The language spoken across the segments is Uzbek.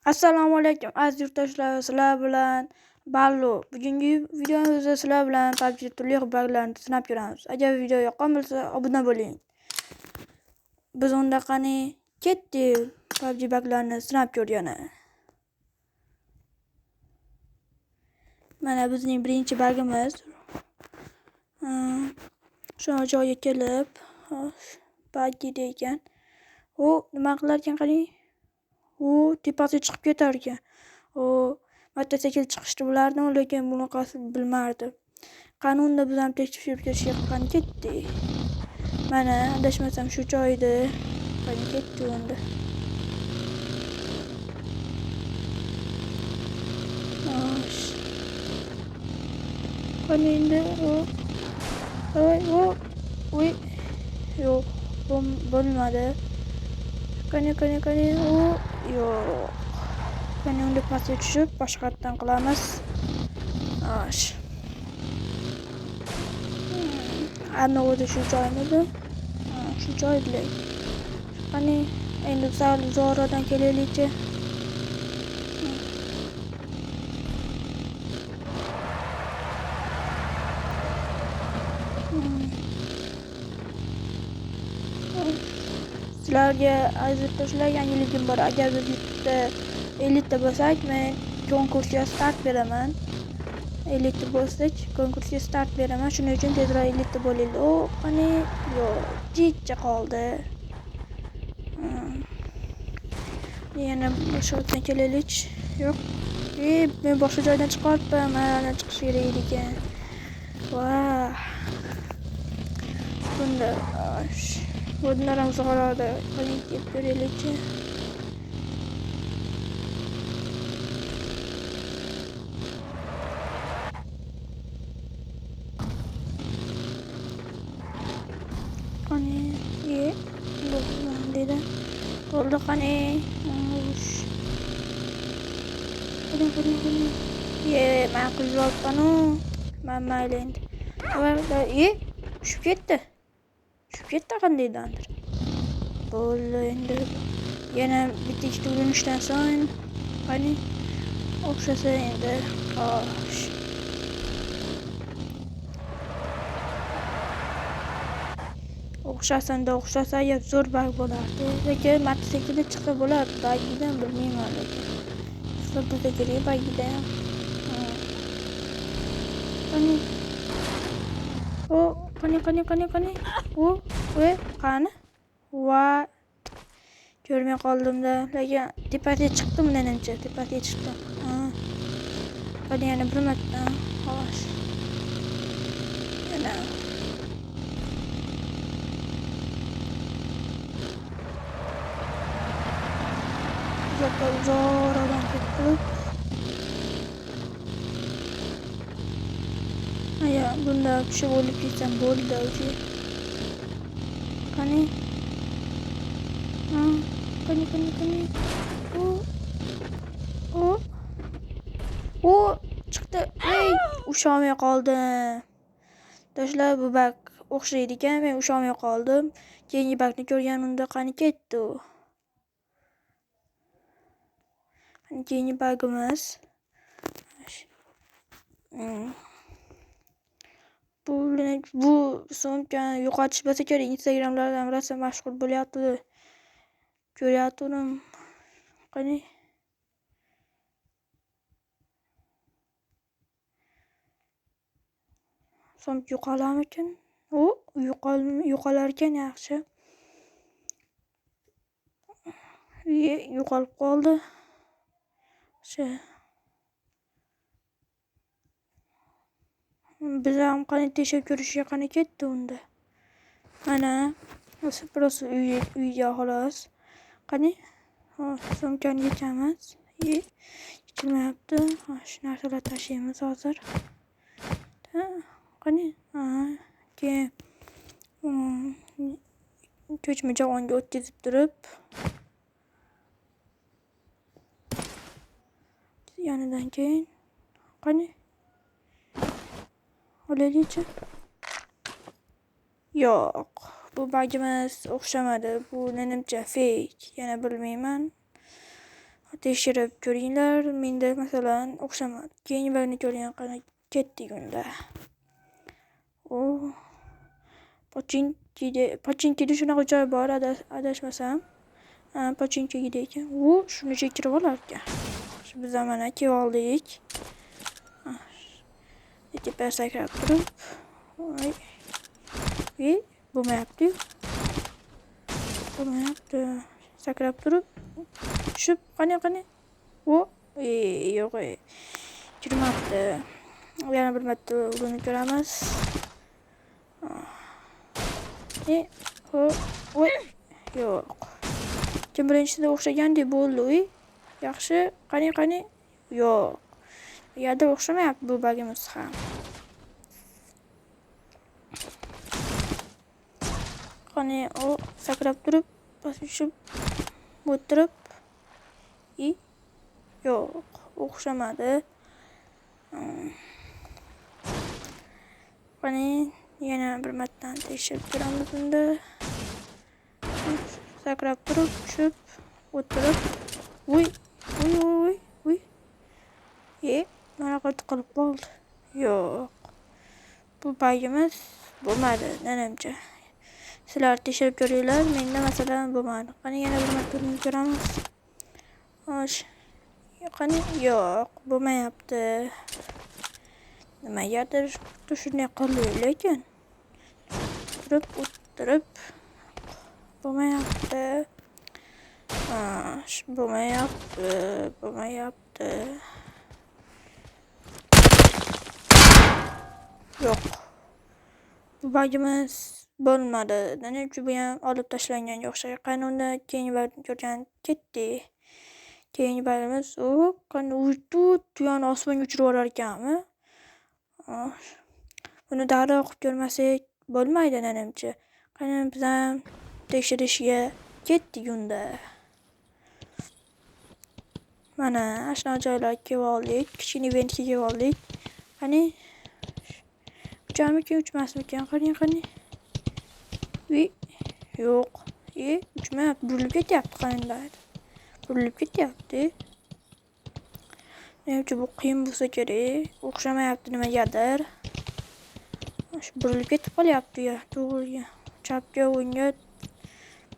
Assalomu alaykum aziz yurtdoshlar, sizlar bilan Ballo. Bugungi videomizda sizlar bilan PUBG turli xil sinab ko'ramiz. Agar video yoqqan bo'lsa, obuna bo'ling. Biz unda qani ketdik PUBG baglarni sinab ko'rgani. Mana bizning birinchi bagimiz. Shu joyga kelib, bagi ekan. U nima qilar ekan qarang. U tepasiga chiqib ketar ekan. U mototsikl chiqishni bilardim, lekin bunaqasini bilmardim. Qani unda biz ham tekshirib ko'rishga qani ketdik. Mana adashmasam shu joyda. Qani ketdi unda. Qani endi u voy u uy yo'q, bo'lmadi. Qani qani qani u yo'q. Qani unda pastga tushib boshqatdan qilamiz. Xo'sh. Ana o'zi shu joymidi? Shu joyda. Qani endi sal uzoqroqdan kelaylikchi. Sizlarga aziz yurtdoshlar yangiligim bor. Agar biz YouTube'da 50 ta bo'lsak, men konkursga start beraman. 50 ta bo'lsak, konkursga start beraman. Shuning uchun tezroq 50 ta bo'laylik. O, qani yo'q, jicha qoldi. Yana boshqa joydan kelaylik. Yo'q. Men boshqa joydan chiqyapman. Mana chiqish kerak ekan. Vah. Bunda bundan ham uzoqroqda qani kelib ko'raylikchi. Qani, dedi. Bo'ldi qani. Qani, qani, qani. Ye, men quyib olibman-u. Men mayli endi. Tushib ketdi. Tushib ketdi qandaydandir. Bo'ldi endi. Yana bitta ikkita urinishdan so'ng qani o'xshasa endi. Xo'sh. O'xshasanda o'xshasa agar zo'r bag bo'lardi. Lekin mototsiklda chiqsa bo'lardi. Bagidan bilmayman lekin. Chiqsa bo'lsa kerak bagida ham. Qani. O, qani qani qani qani. U, qani? Va ko'rmay qoldimda. Lekin tepasiga chiqdim menimcha, tepasiga chiqdim. Qani yana bir marta. Xo'sh. Yana uzoqroqdan ketib. Aya, bunda tushib o'lib ketsam bo'ldi o'zi. Qani? Qani qani qani. U u u chiqdi. Ey, usholmay qoldim. Do'stlar, bu bak o'xshaydi ekan, men usholmay qoldim. Keyingi bakni ko'rganimda qani ketdi u. Qani keyingi bagimiz. Bu sumkani yo'qotish bo'lsa kerak. Instagramlarda ham rosa mashhur bo'lyapti. Ko'ryaptim. Qani? Sumka yo'qolarmikin? U yo'qolar ekan, yaxshi. Yo'qolib qoldi. Yaxshi. Biz ham qani tekshirib ko'rishga qani ketdi unda. Mana biroz uyga xolos. Qani? Xo'sh, sumkani yechamiz. Yechilmayapti. Xo'sh, narsalar tashlaymiz hozir. Qani? Keyin ko'chma javonga o'tkazib turib, yonidan keyin qani? Olaylikchi. Yo'q, bu bagimiz o'xshamadi. Bu menimcha fake. Yana bilmayman. Tekshirib ko'ringlar. Menda masalan o'xshamadi. Keyingi birini ko'ring, qani ketdik unda. O Pochinkida shunaqa joy bor, adashmasam. Pochinkida ekan. U shuni kirib olar ekan. Biz mana kelib oldik. Tepa sakrab turib. Voy. Bo'lmayapti. Bo'lmayapti. Sakrab turib tushib, qani qani. O, yo'q, kirmabdi. Yana bir marta urinib ko'ramiz. Voy, yo'q. Kim birinchisida o'xshagandek bo'ldi, uy. Yaxshi, qani qani. Yo'q. Yerda o'xshamayapti bu bagimiz ham. Qani, o sakrab turib, pastga tushib, o'tirib. Yo'q, o'xshamadi. Qani, yana bir marta tekshirib ko'ramiz unda. Sakrab turib, tushib, o'tirib. Uy, uy, uy, uy. Mana tiqilib qoldi. Yo'q. Bu bagimiz bo'lmadi, menimcha. Sizlar tekshirib ko'ringlar, menda masalan bo'lmadi. Qani yana bir marta urinib ko'ramiz. Xo'sh. Qani, yo'q, bo'lmayapti. Nimagadir shunday qildi, lekin turib, o'tirib bo'lmayapti. Bo'lmayapti, bo'lmayapti. Yo'q. Bu bagimiz bo'lmadi. Nima bu ham olib tashlanganga o'xshaydi. Qani unda keyingi bagni ko'rgan ketdik. Keyingi bagimiz u qani tuyani osmonga uchirib yuborar ekanmi? Buni darrov qilib ko'rmasak bo'lmaydi menimcha. Qani biz ham tekshirishga ketdik unda. Mana shunaqa joylarga kelib oldik. Kichkina eventga kelib oldik. Qani ucharmikin, uchmasmikin? Qani, qani. Yo'q. Uchmayapti, burilib ketyapti qanday. Burilib ketyapti. Menimcha bu qiyin bo'lsa kerak. O'xshamayapti nimagadir. Shu burilib ketib qolyapti ya, to'g'riga. Chapga, o'ngga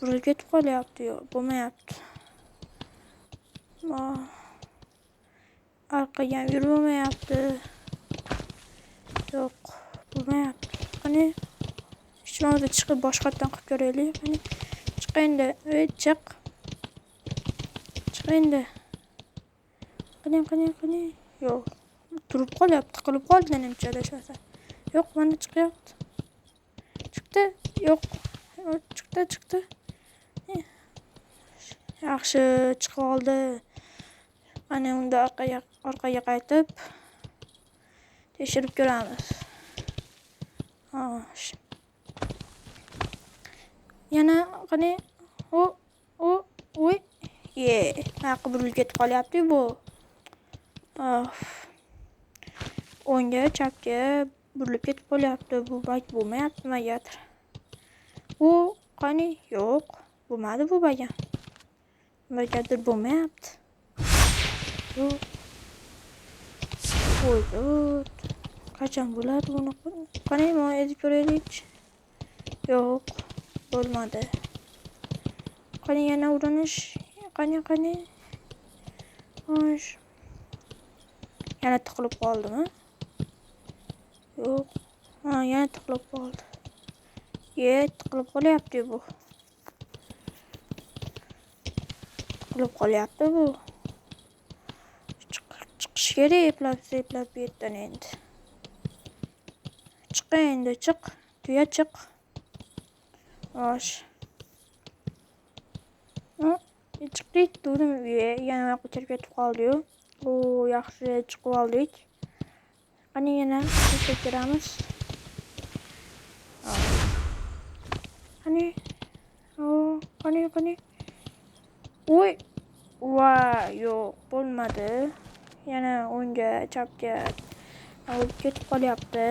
burilib ketib qolyapti, yo'q, bo'lmayapti. Orqaga ham yurmayapti. Yo'q, bo'lmayapti. Qani hech bo'lmasa chiqib boshqatdan qilib ko'raylik. Qani chiq endi, chiq. Chiq endi. Qani, qani, qani. Yo'q, turib qolyapti, tiqilib qoldi menimcha adashmasam. Yo'q, mana chiqyapti. Chiqdi, yo'q. Chiqdi, chiqdi. Yaxshi, chiqib oldi. Mana unda orqaga qaytib tekshirib ko'ramiz. Xo'sh. Yana qani, o, o, uy. Buyoqqa burilib ketib qolyapti bu. O'ngga, chapga burilib ketib qolyapti. Bu bag bo'lmayapti nimagadir. U qani, yo'q, bo'lmadi bu bag ham. Nimagadir bo'lmayapti. Yo'q. Qo'y, qachon bo'ladi buni? Qani, mana ezib ko'raylik. Yo'q, bo'lmadi. Qani yana urinish. Qani, qani. Xo'sh. Yana tiqilib qoldimi? Yo'q. Ha, yana tiqilib qoldi. Tiqilib qolyapti bu. Tiqilib qolyapti bu. Chiqish kerak, eplab seplab bu yerdan endi. Chiq endi, chiq. Tuya chiq. Xo'sh. Chiqdik, dedim, yana yoqqa kirib ketib qoldi-yu. O, yaxshi chiqib oldik. Qani yana tekshirib ko'ramiz. Qani. O, qani, qani. Voy. Voy, yo'q, bo'lmadi. Yana o'ngga, chapga olib ketib qolyapti.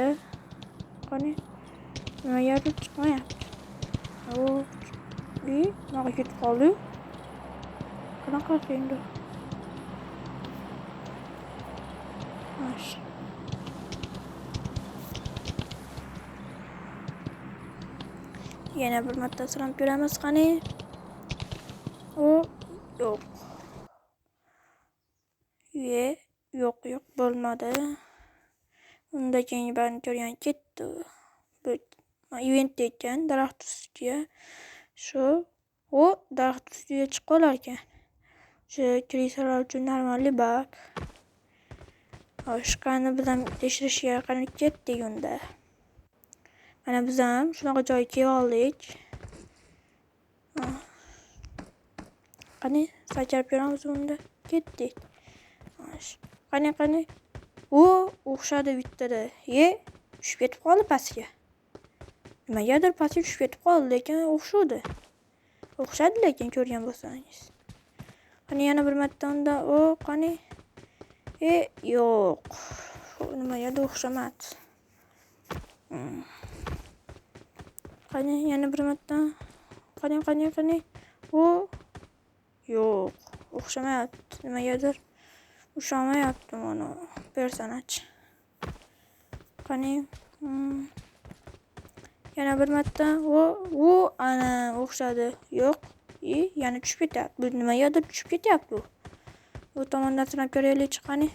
Qani. Nimagadir chiqmayapti. O, buyoqqa ketib qoldi. Qanaqa endi? Yana bir marta sinab ko'ramiz qani. O yo'q. Ye, yo'q, yo'q bo'lmadi. Unda keyingi bagni ko'rgan ketdi. Bu event ekan, daraxt ustiga. Shu o daraxt ustiga chiqib qolar ekan. Shu krisalar uchun normalli bag. Xo'sh, qani biz ham tekshirishga qani ketdik unda. Mana biz ham shunaqa joyga kelib oldik. Qani sakrab ko'ramiz unda. Ketdik. Xo'sh, qani qani. U o'xshadi bittada. Ye, tushib ketib qoldi pastga. Nimagadir pastga tushib ketib qoldi, lekin o'xshadi. O'xshadi lekin ko'rgan bo'lsangiz. Qani yana bir marta unda o qani. Yo'q. Nimagadir o'xshamadi. Qani yana bir marta. Qani qani qani. O yo'q, o'xshamayapti. Nimagadir o'xshamayapti mana personaj. Qani yana bir marta. O ana o'xshadi. Yo'q. Yana tushib ketyapti. Bu nimagadir tushib ketyapti bu. Bu tomondan sinab ko'raylikchi qani.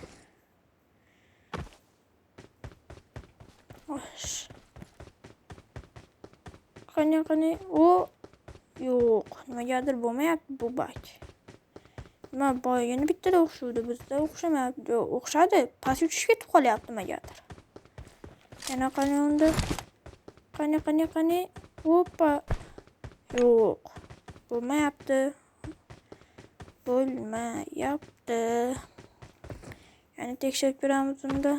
Xo'sh. Qani qani. O yo'q, nimagadir bo'lmayapti bu bak. Nima boyagina bittada o'xshadi, bizda o'xshamayapti. Yo'q, o'xshadi, pastga tushib ketib qolyapti nimagadir. Yana qani unda. Qani qani qani. Hoppa. Yo'q, bo'lmayapti. Bo'lmayapti. Yana tekshirib ko'ramiz unda.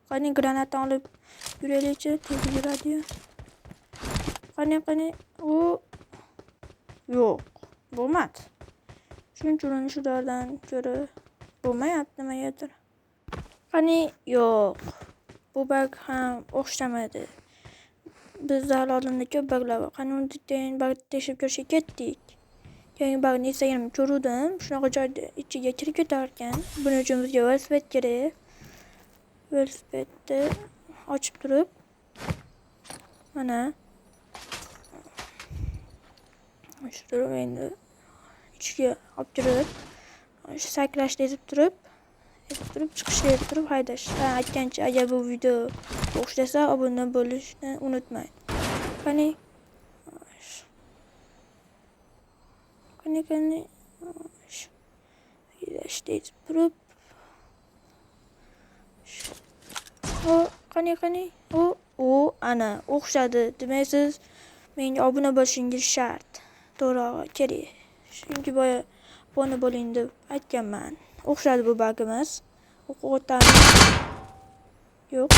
Qani granata olib yuraylikchi, tez yuradi-yu. Qani qani. O yo'q, bo'lmadi. Shuncha urinishlardan ko'ra bo'lmayapti nimagadir. Qani yo'q. Bu bag ham o'xshamadi. Bizda hali oldinda ko'p baglar bor. Qani unda keyin bag tekshirib ko'rishga ketdik. Keyingi bagni Instagramda ko'ruvdim. Shunaqa joyda ichiga kirib ketar ekan. Buning uchun bizga velosiped kerak. Velosipedni ochib turib mana ochib turib endi ichiga olib kirib, shu sakrashni ezib turib, chiqishni ezib turib haydash. Ha, aytgancha agar bu video o'xshasa obuna bo'lishni unutmang. Qani qani qani haydashni ezib turib. O qani qani. O ana o'xshadi. Demak siz menga obuna bo'lishingiz shart. To'g'ri kerak. Chunki boya obuna bo'ling deb aytganman. O'xshadi bu bagimiz. O'q o'tamiz. Yo'q.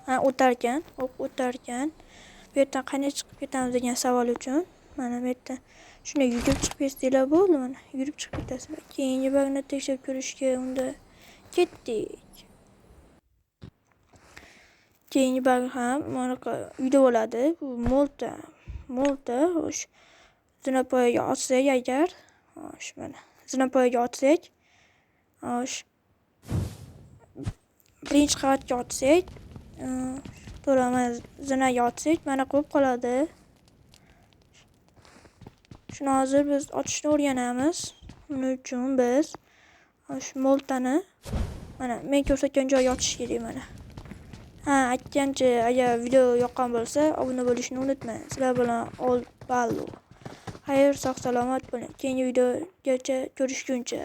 Ha, o'tar ekan. O'q o'tar ekan. Bu yerdan qanday chiqib ketamiz degan savol uchun mana bu yerdan shunday yugurib chiqib ketsanglar bo'ldi, mana yugurib chiqib ketasizlar. Keyingi bagni tekshirib ko'rishga unda ketdik. Keyingi bag ham mana uyda bo'ladi. Bu molta. Molta, xo'sh. Zinapoyaga otsak agar, xo'sh, mana zinapoyaga otsak, xo'sh. Birinchi qavatga otsak, to'g'ri, mana zinaga otsak, mana qo'yib qoladi. Shuni hozir biz otishni o'rganamiz. Buning uchun biz shu moltani mana men ko'rsatgan joyga otish kerak mana. Ha, aytgancha agar video yoqqan bo'lsa, obuna bo'lishni unutmang. Sizlar bilan Old Ballo. Xayr, sog' salomat bo'ling. Keyingi videogacha ko'rishguncha.